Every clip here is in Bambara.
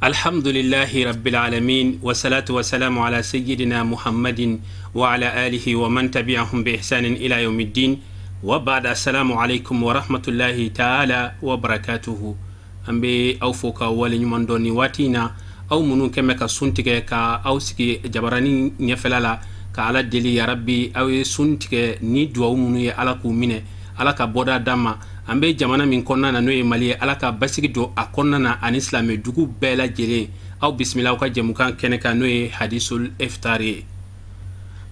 Alhamdulillahi rabbil alamin wassalatu wassalamu ala sayyidina Muhammadin wa ala alihi wa man tabi'ahum bi ihsanin ila yawmiddin wa ba'da. Assalamu alaikum wa rahmatullahi ta'ala wa barakatuhu. An bɛ aw fo ka waleɲuman dɔn nin waati in na, aw minnu kɛmɛ ka sun tigɛ ka aw sigi jabaranin ɲɛfɛla la ka Ala deli. Ya rabbi, aw ye sun tigɛ ni duwawu minnu ye, Ala k'u minɛ, Ala ka bɔda d'an ma. An bɛ jamana min kɔnɔna na, n'o ye Mali ye, Ala ka basigi don a kɔnɔna na ani silamɛ dugu bɛɛ lajɛlen. Aw bisimila aw ka jɛmukan kɛnɛ kan, n'o ye Hadisul Iftar ye.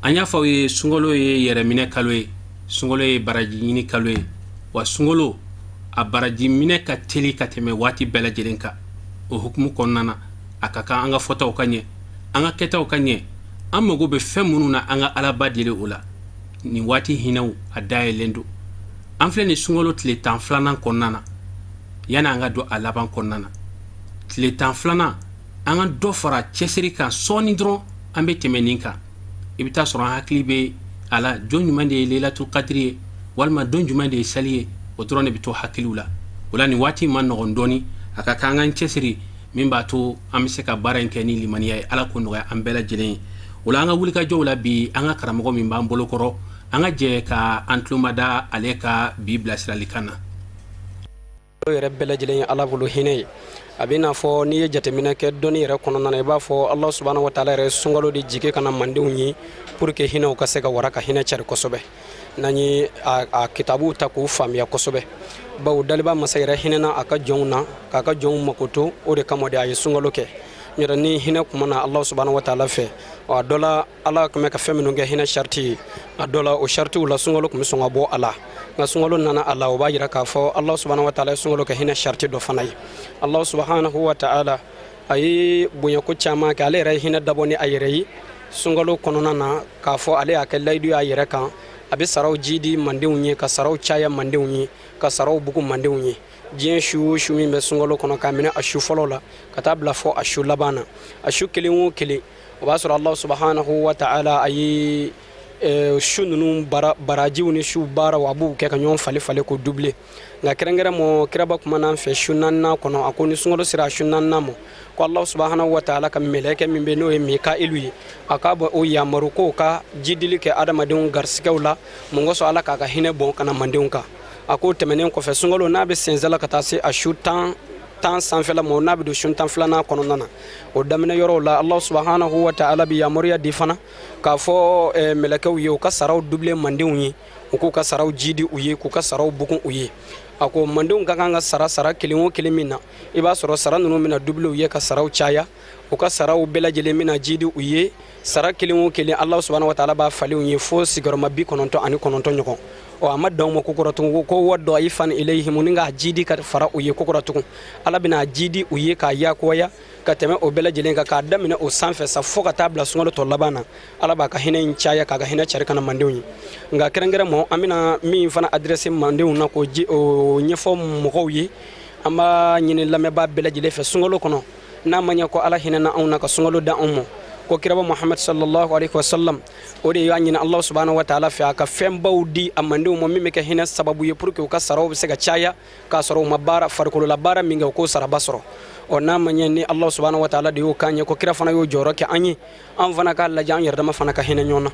An y'a fɔ aw ye, sunkalo ye yɛrɛminɛ kalo ye, sunkalo ye baraji ɲini kalo ye, wa sunkalo a baraji minɛ ka teli ka tɛmɛ waati bɛɛ lajɛlen kan. O hukumu kɔnɔna na, a ka kan an ka fɔtaw ka ɲɛ, an ka kɛtaw ka ɲɛ. An mago bɛ fɛn minnu na, an ka Alaba deli o la. Nin waati hinɛw a dayɛlɛlen don. An filɛ nin sunkalo tile 12nan kɔnɔna na, yanni an ka don a laban kɔnɔna na. Tile 12nan, an ka dɔ fara cɛsiri kan sɔɔni dɔrɔn, an bɛ tɛmɛ nin kan. I bɛ taa sɔrɔ an hakili bɛ a la, don jumɛn de ye Lelatul Kadiri ye, walima don jumɛn de ye sali ye, o dɔrɔn de bɛ to hakiliw la. O la, nin waati man nɔgɔn dɔɔni. A ka kan an k'an cɛsiri min b'a to an bɛ se ka baara in kɛ ni limaniya ye. Ala k'o nɔgɔya an bɛɛ lajɛlen ye. O la, an ka wulikajɔw la bi, an ka karamɔgɔ min b'an bolokɔrɔ, an ka jɛ ka an tulomada ale ka bi bilasiralikan na. O yɛrɛ bɛɛ lajɛlen ye Ala bolo hinɛ ye. A bɛ n'a fɔ n'i ye jateminɛ kɛ dɔnni yɛrɛ kɔnɔna na, i b'a fɔ Ala subahana wa taala yɛrɛ sunkalo de jigin ka na mandenw ye pour que hinɛw ka se ka wara, ka hinɛ cari kosɛbɛ. N'an ye a kitabuw ta k'u faamuya kosɛbɛ, bawo daliba masa yɛrɛ hinɛna a ka jɔnw na k'a ka jɔnw makoto. O de kama de a ye sunkalo kɛ yɛrɛ. Ni hinɛ kuma na Ala subahana wa taala fɛ, a dɔ la, Ala tun bɛ ka fɛn minnu kɛ hinɛ sariti ye, a dɔ la, o saritiw la, sunkalo tun bɛ sɔn ka bɔ a la. Nka sunkalo nana a la, o b'a jira k'a fɔ Ala subahana wa taala ye sunkalo kɛ hinɛ sariti dɔ fana ye. Ala subahana wa taala a ye bonyako caman kɛ. Ale yɛrɛ ye hinɛ dabɔ ni a yɛrɛ ye sunkalo kɔnɔna na, k'a fɔ ale y'a kɛ layidu y'a yɛrɛ kan, a bɛ saraw jidi mandenw ye, ka saraw caya mandenw ye, ka saraw bugu mandenw ye. Diɲɛ su o su min bɛ sunkalo kɔnɔ, k'a minɛ a su fɔlɔ la ka taa bila fɔ a su laban na, a su kelen o kelen, o b'a sɔrɔ Allah subahanahu wa ta'ala a ye su ninnu barajiw ni su baaraw, a b'u kɛ ka ɲɔgɔn falen falen k'o doubler. Nka kɛrɛnkɛrɛn mɔ, kiraba kumana an fɛ su naaninan kɔnɔ, a ko ni sunkalo sera a su naaninan ma, ko Allah subahanahu wa ta'ala ka mɛlɛkɛ min bɛ, n'o ye Mikailu ye, a k'a bɔ o yamaru k'o ka jidili kɛ adamadenw garisigɛw la. Mun kosɔn? Ala k'a ka hinɛ bɔn ka na mandenw kan. A ko tɛmɛnen kɔfɛ, sunkalo n'a bɛ sɛnsɛn ka taa se a su 10 sanfɛla ma, n'a bɛ don su 12nan kɔnɔna na, o daminɛ yɔrɔw la, Allah subahanahu wa ta'ala bɛ yamaruya di fana k'a fɔ mɛlɛkɛw ye u ka saraw doubler mandenw ye, u k'u ka saraw jidi u ye, k'u ka saraw bugun u ye. A ko mandenw ka kan ka sara sara kelen o kelen min na, i b'a sɔrɔ sara ninnu bɛna doubler u ye, ka saraw caya, u ka saraw bɛɛ lajɛlen bɛna jidi u ye. Sara kelen o kelen, Allah subahana wa taala b'a falen u ye fo sigiyɔrɔma 99 ɲɔgɔn. Ɔ, a ma dan o ma kokura tugun, ko wa dɔifan ilayhim, ni k'a jidi ka fara u ye kokura tugun. Ala bɛna jidi u ye k'a yakubaya ka tɛmɛ o bɛɛ lajɛlen kan, k'a daminɛ o sanfɛ sa fo ka taa bila sunkalo tɔ laban na. Ala b'a ka hinɛ in caya, k'a ka hinɛ cari ka na mandenw ye. Nka kɛrɛnkɛrɛn mɔ, an bɛna min fana adressé mandenw na, k'o ɲɛfɔ mɔgɔw ye, an b'a ɲini lamɛnbaa bɛɛ lajɛlen fɛ sunkalo kɔnɔ, n'a ma ɲɛ ko Ala hinɛna anw na ka sunkalo da anw ma, ko kiraba Muhamad sallallahu alaihi wasallam, o de y'a ɲini Allah subhanahu wa ta'ala fɛ a ka fɛnbaw di a mandenw ma min bɛ kɛ hinɛ sababu ye pour que u ka saraw bɛ se ka caya, k'a sɔrɔ u ma baara farikolola baara min kɛ, u k'o saraba sɔrɔ. Ɔ, n'a ma ɲɛ ni Allah subhanahu wa ta'ala de y'o k'an ye, ko kira fana y'o jɔyɔrɔ kɛ an ye, an fana k'a lajɛ an yɛrɛ dama fana ka hinɛ ɲɔgɔn na.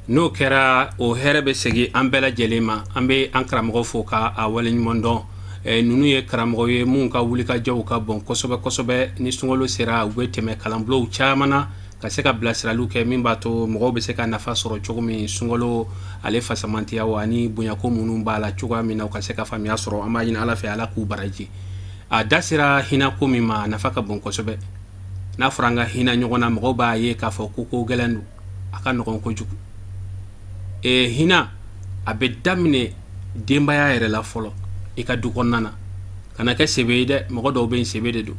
N'o kɛra, o hɛrɛ bɛ segin an bɛɛ lajɛlen ma. An bɛ an karamɔgɔ fo ka a waleɲuman dɔn. Ninnu ye karamɔgɔ ye minnu ka wulikajɔw ka bon kosɛbɛ kosɛbɛ. Ni sunkalo sera, u bɛ tɛmɛ kalanbulonw caman na ka se ka bilasiraliw kɛ min b'a to mɔgɔw bɛ se ka nafa sɔrɔ cogo min sunkalo ale fasamantiyaw ani bonyako minnu b'a la cogoya min na, u ka se ka faamuya sɔrɔ. An b'a ɲini Ala fɛ, Ala k'u baraji. A da sera hinɛko min ma, a nafa ka bon kosɛbɛ. N'a fɔra an ka hinɛ ɲɔgɔn na, mɔgɔw b'a ye k'a fɔ ko ko gɛlɛn don, a ka nɔgɔn kojugu. Hinɛ a bɛ daminɛ denbaya yɛrɛ la fɔlɔ, i ka du kɔnɔna na. Kana kɛ sebe ye dɛ. Mɔgɔ dɔw bɛ yen, sebe de don.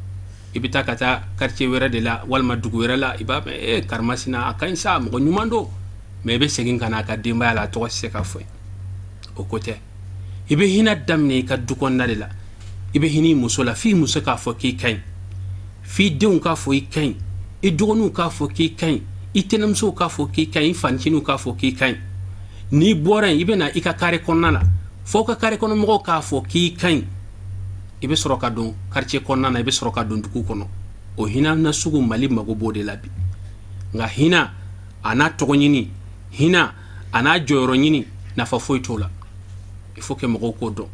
I bɛ taa ka taa quartier wɛrɛ de la walima dugu wɛrɛ la, i b'a mɛn e karimasina a ka ɲi sa, mɔgɔ ɲuman don, mais i bɛ segin ka na a ka denbaya la, a tɔgɔ tɛ se ka fɔ yen. O ko tɛ. I bɛ hinɛ daminɛ i ka du kɔnɔna de la. I bɛ hinɛ i muso la f'i muso k'a fɔ k'i ka ɲi. F'i denw k'a fɔ i ka ɲi, i dɔgɔninw k'a fɔ k'i ka ɲi, i tɛnɛmusow k'a fɔ k'i ka ɲi, i fanciniw k'a fɔ k'i ka ɲi. N'i bɔra yen, i bɛ na i ka kare kɔnɔna la, fo ka kare kɔnɔ mɔgɔw k'a fɔ k'i ka ɲi. I bɛ sɔrɔ ka don quartier kɔnɔna na, i bɛ sɔrɔ ka don dugu kɔnɔ. O hinɛ na sugu, Mali mago b'o de la bi. Nka hinɛ a n'a tɔgɔ ɲini, hinɛ a n'a jɔyɔrɔ ɲini, nafa foyi t'o la. Il faut que mɔgɔw k'o dɔn.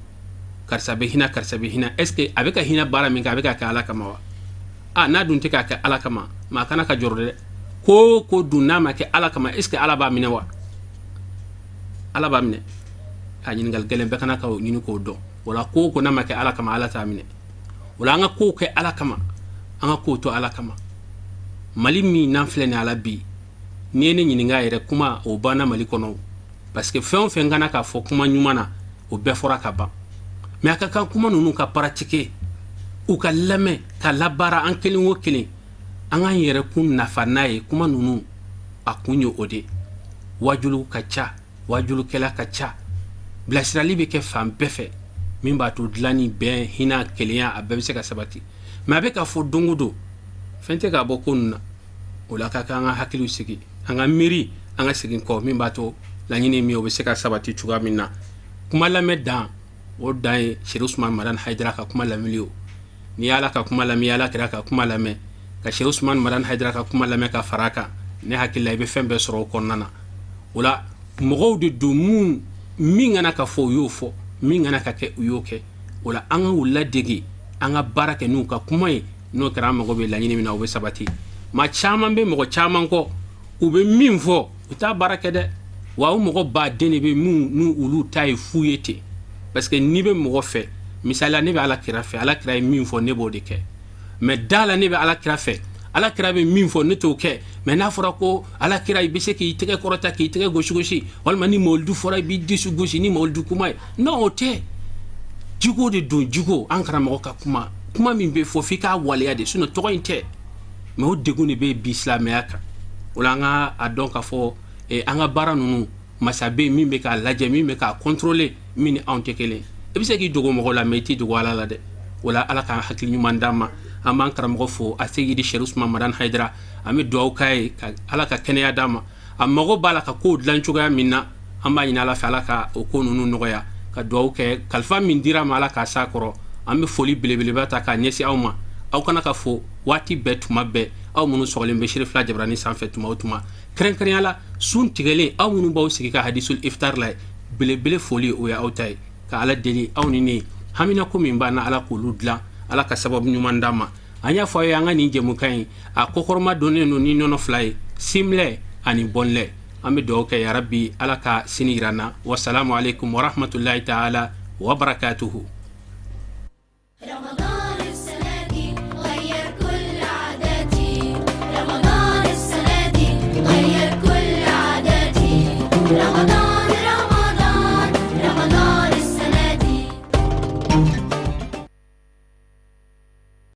Karisa bɛ hinɛ, karisa bɛ hinɛ, est ce que a bɛ ka hinɛ baara min kɛ, a bɛ ka kɛ Ala kama wa? A n'a dun tɛ k'a kɛ Ala kama, maa kana ka jɔrɔ dɛ. Ko ko dun n'a ma kɛ Ala kama, est ce que Ala b'a minɛ wa? Ala b'a minɛ? A ɲininkali gɛlɛn, bɛɛ kana ka ɲini k'o dɔn. O la, ko ko n'a ma kɛ Ala kama, Ala t'a minɛ. O la, an ka kow kɛ Ala kama, an ka kow to Ala kama. Mali min n'an filɛ nin ala bi, n'i ye ne ɲininka yɛrɛ, kuma o banna Mali kɔnɔ, parce que fɛn o fɛn kana k'a fɔ kuma ɲuman na, o bɛɛ fɔra ka ban. Mais a ka kan kuma ninnu ka pratiquer, u ka lamɛn ka labaara. An kelen o kelen, an k'an yɛrɛ kun nafa n'a ye. Kuma ninnu a kun ye o de. Wajulu ka ca, wajulukɛla ka ca, bilasirali bɛ kɛ fan bɛɛ fɛ, min b'a to dilanni, bɛn, hinɛ, kelenya, a bɛɛ bɛ se ka sabati. Mais a bɛ ka fɔ don o don, fɛn tɛ k'a bɔ ko ninnu na. O la, ka kan an ka hakiliw sigi, an ka miiri, an ka segin kɔ, min b'a to laɲini min, o bɛ se ka sabati cogoya min na. Kuma lamɛn dan, o dan ye Seri Usman Madani Hayidara ka kuma lamɛnli o. N'i y'Ala ka kuma lamɛn, Ala kira ka kuma lamɛn, ka Seri Usman Madani Hayidara ka kuma lamɛn ka fara a kan, ne hakili la, i bɛ fɛn bɛɛ sɔrɔ o kɔnɔna na. O la, mɔgɔw de don mun min kana ka fɔ, u y'o fɔ, min kana ka kɛ, u y'o kɛ. O la, an ka u ladege, an ka baara kɛ n'u ka kuma ye. N'o kɛra, an mago bɛ laɲini min na, o bɛ sabati. Maa caman bɛ mɔgɔ caman kɔ, u bɛ min fɔ, u t'a baara kɛ dɛ. Wa o mɔgɔ baden de bɛ min n'u olu ta ye fu ye ten, parce que n'i bɛ mɔgɔ fɛ, misaliya, ne bɛ Ala kira fɛ, Ala kira ye min fɔ, ne b'o de kɛ. Mais da la, ne bɛ Ala kira fɛ, Ala kira bɛ min fɔ, ne t'o kɛ. Mais n'a fɔra ko Ala kira, i bɛ se k'i tɛgɛ kɔrɔta, k'i tɛgɛ gosi gosi, walima ni mawuludu fɔra, i b'i disi gosi ni mawuludu kuma ye, non, o tɛ. Jogo de don, jogo. An karamɔgɔ ka kuma, kuma min bɛ fɔ, f'i k'a waleya de, sinon tɔgɔ in tɛ. Mais o degun de bɛ bi silamɛya kan. O la, an ka a dɔn k'a fɔ an ka baara ninnu, masa bɛ yen min bɛ k'a lajɛ, min bɛ k'a contrôler, min ni anw tɛ kelen. I bɛ se k'i dogo mɔgɔ la, mais i t'i dogo Ala la dɛ. O la, Ala k'an hakili ɲuman d'an ma. An b'an karamɔgɔ fo, a Seyidi Seri Usman Madani Hayidara. An bɛ dugawu k'a ye ka Ala ka kɛnɛya d'a ma. A mago b'a la ka kow dilan cogoya min na, an b'a ɲini Ala fɛ, Ala ka o ko ninnu nɔgɔya. Ka dugawu kɛ, kalifa min dira ma, Ala k'a s'a kɔrɔ. An bɛ foli belebeleba ta k'a ɲɛsin aw ma. Aw kana ka fo waati bɛɛ, tuma bɛɛ, aw minnu sɔgɔlen bɛ Serifila jabarani sanfɛ tuma o tuma, kɛrɛnkɛrɛnya la sun tigɛlen, aw minnu b'aw sigi ka hadisul iftar la, belebele foli, o ye aw ta ye. Ka Ala deli, aw ni ne, haminako min b'an na, Ala k'olu dilan, Ala ka sababu ɲuman d'an ma. An y'a fɔ aw ye, an ka nin jɛmukan in, a kɔkɔrɔma donnen don ni nɔnɔ fila ye, simlait ani Bonlait. An bɛ dugawu kɛ, yarabi, Ala ka sini yira na. Wasalamu aleykum warahmatulahi taala wa barakatuhu.